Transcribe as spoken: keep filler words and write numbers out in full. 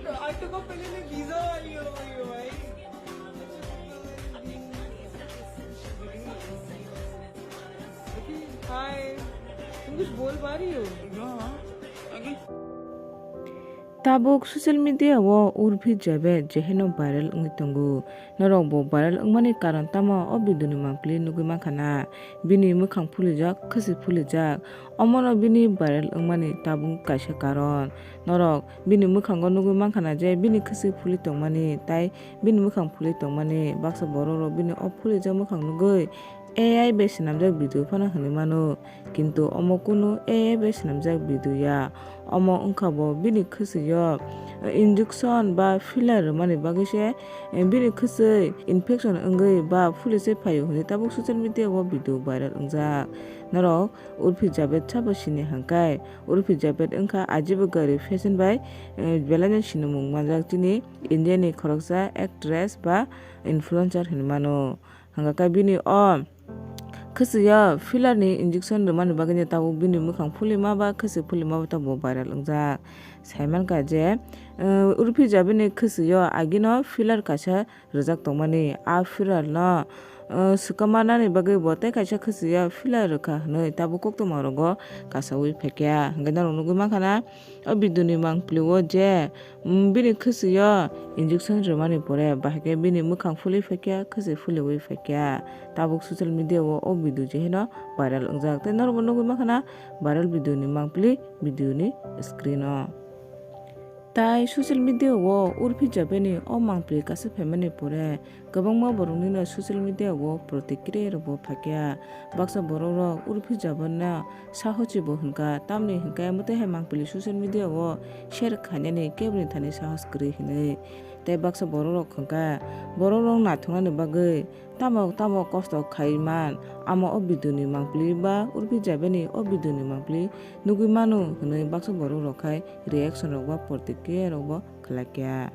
ऑटो को पहले मैं वीजा वाली हो गई हूँ भाई। हाय, तुम कुछ बोल पा रही हो? Tabuk social media o Urphi Javet jeheno viral wngwi tongo. Norok bo viral wngmani karon tamo? O video ni mangpili nugwi mankha na, bini mwkhang phulijak, khwswi phulijak. Omono bini viral wngmani tabuk kaisa karon. Norok bini mwkhango nugwi mankha na je bini khwswi phuli tongmani, tai bini mwkhang phuli tongmani. Baksa borok rok bini o phulijak mwkhang nugwi A I bai swnamjak video phano hinwi mano, kintu omo kunu A I bai swnamjak video ya. Omo wngkha bo bini khwswi o injection ba filler rwmani bagwi se, bini khwswi infection wngwi ba phuli se phaio hinwi tabuk social media o video viral wngjak. Norok Urphi Javet sabo sini hangkai. Urphi Javet wngkha ajibo gari fashion bai, eh, belaino sinimung manjak chini India ni khoroksa actress ba influencer hinwi mano. Hwnkha khe bini o khwswi o filler ni injection rwmani bagwi no tabuk bini mwkhang phulima ba khwswi phulima bo tabuk viral wngjak. Saimankha je, eh, Urphi Javet ni khwswi o agino filler kaisa rwjak tongmani. A filler no, uh, swkang manani bagwi bo tei kaisa khwswi o filler rwkha hwnwi tabuk koktwma rogo kasaui phaikha. Hwnkhe norok nugwi mankha na o video ni mangpili o je, mm, bini khwswi o injection rwmani pore bahai khe bini mwkhang phuli phaikha, khwswi phuliui phaikha. Tabuk social media o o video jeheno viral wngjak tei norok bo nugwi mankha na viral video ni mangpili video ni screen o. Tai social media o Urphi Javet ni o mangpili kaisa phaimani pore kwbangma borokni no social media o protikriya rok bo phaikha. Baksa borok rok Urphi Javet no sahosi bo hwnkha, tamni hwnkhe mwtai hai mangpili social media o share khainani keboni thani sahos kwrwi hinwi. Tai baksa borok rok hwnkha borok rok naithoknani bagwi tamo tamo kosto khai man, amo o video ni mangpili ba Urphi Javet ni o video ni mangpili nugwi mano hinwi baksa borok rok khai reaction rok ba protikriya rok bo khlai kha.